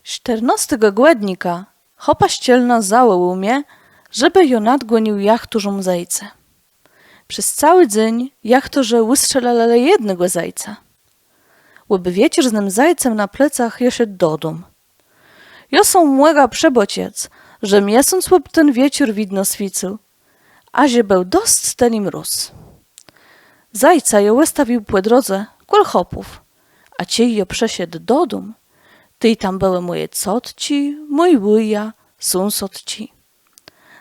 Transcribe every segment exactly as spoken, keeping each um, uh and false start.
Sztërnôstégò gòdnika chłopa z Czelna zawòłôł mie, żebë jô nadgònił jachtôrzóm zajce. Przez całi dzéń jachtôrze ùstrzelelë le jednégò zajca. Òb wieczór z nym zajcã na plecach jô szedł dodóm. Jô so mògã przëbôczëc, że miesąc òb ten wieczór widno swiécył, a że béł dosc tëli mróz. Zajca jô òstawił pò drodze kòl chłopów, a czej jô przëszedł dodóm, tej tam bëłë mòje cotczi, mój wùja, sąsôdczi.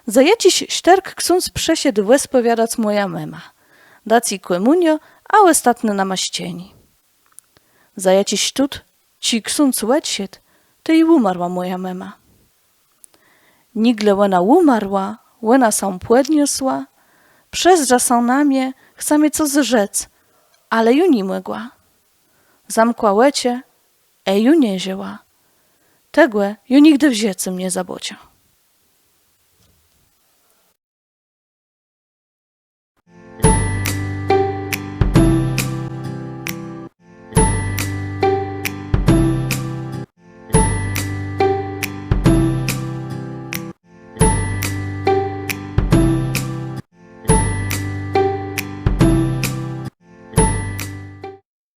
Za jaczis sztërk ksądz przëszedł wëspòwiadac mòjã mëmã, dac ji kòmùniã, a òstatné namaszczenié. Za jaczis sztót, czej ksądz òdszedł, tej ùmarła mòja mëma. Nigle òna ùmarła, òna sã pòdniosła, przëzdrza sã na mie, chca mie cos rzec, ale ju ni mògła. Zamkła òczë, ë ju nie żëła. Tegò jô nigdë w żëcym nie zabôczã.